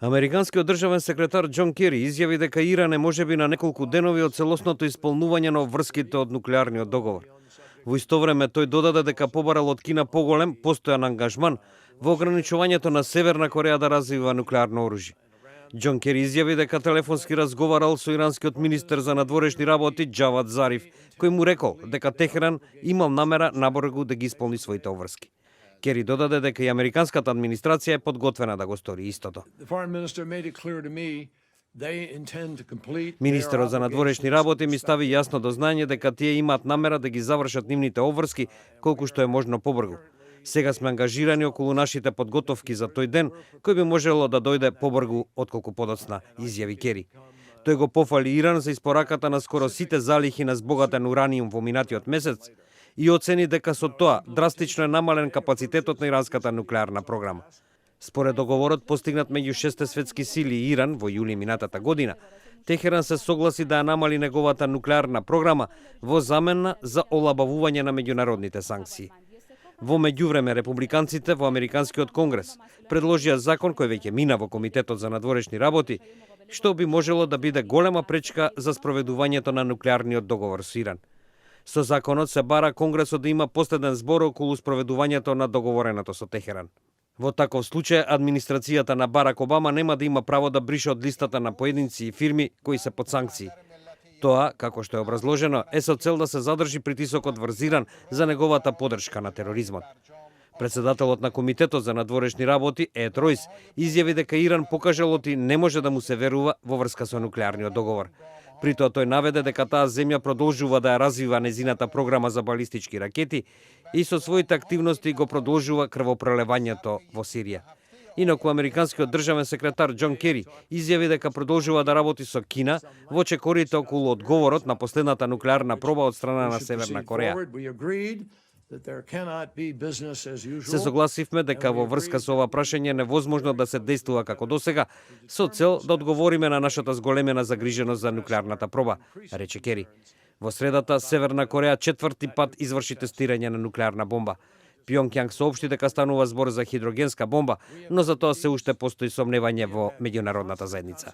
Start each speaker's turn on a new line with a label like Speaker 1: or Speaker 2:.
Speaker 1: Американскиот државен секретар Џон Кери изјави дека Иран е можеби на неколку денови од целосното исполнување на обврските од нуклеарниот договор. Во исто време тој додаде дека побарал од Кина поголем постојан ангажман во ограничувањето на Северна Кореја да развива нуклеарно оружје. Џон Кери изјави дека телефонски разговарал со иранскиот министер за надворешни работи Џавад Зариф, кој му рекол дека Техеран имал намера набрзо да ги исполни своите обврски. Кери додаде дека и американската администрација е подготвена да го стори истото. Министерот за надворешни работи ми стави јасно до знање дека тие имаат намера да ги завршат нивните обврски колку што е можно побрзо. Сега сме ангажирани околу нашите подготовки за тој ден, кој би можело да дојде побрзо отколку подоцна, изјави Кери. Тој го пофали Иран за испораката на скоро сите залихи на збогатен ураниум во минатиот месец и оцени дека со тоа драстично е намален капацитетот на иранската нуклеарна програма. Според договорот постигнат меѓу 6 светски сили и Иран во јули минатата година, Техеран се согласи да ја намали неговата нуклеарна програма во замена за олабавување на меѓународните санкции. Во меѓувреме, републиканците во Американскиот конгрес предложија закон кој веќе мина во Комитетот за надворешни работи, што би можело да биде голема пречка за спроведувањето на нуклеарниот договор со Иран. Со законот се бара Конгресот да има последен збор околу спроведувањето на договореното со Техеран. Во таков случај, администрацијата на Барак Обама нема да има право да брише од листата на поединци и фирми кои се под санкции. Тоа, како што е образложено, е со цел да се задржи притисокот врз Иран за неговата поддршка на тероризмот. Председателот на Комитетот за надворешни работи, Ед Ројс, изјави дека Иран покажалоти не може да му се верува во врска со нуклеарниот договор. При тоа тој наведе дека таа земја продолжува да ја развива незината програма за балистички ракети и со своите активности го продолжува крвопролевањето во Сирија. Инаку американскиот државен секретар Џон Кери изјави дека продолжува да работи со Кина во чекорите околу одговорот на последната нуклеарна проба од страна на Северна Кореја. Се согласивме дека во врска со ова прашање невозможно да се действува како досега со цел да одговориме на нашата зголемена загриженост за нуклеарната проба, рече Кери. Во средата Северна Кореја четврти пат изврши тестирање на нуклеарна бомба. Пјонгјанг соопшти дека станува збор за хидрогенска бомба, но за тоа се уште постои сомневање во меѓународната заедница.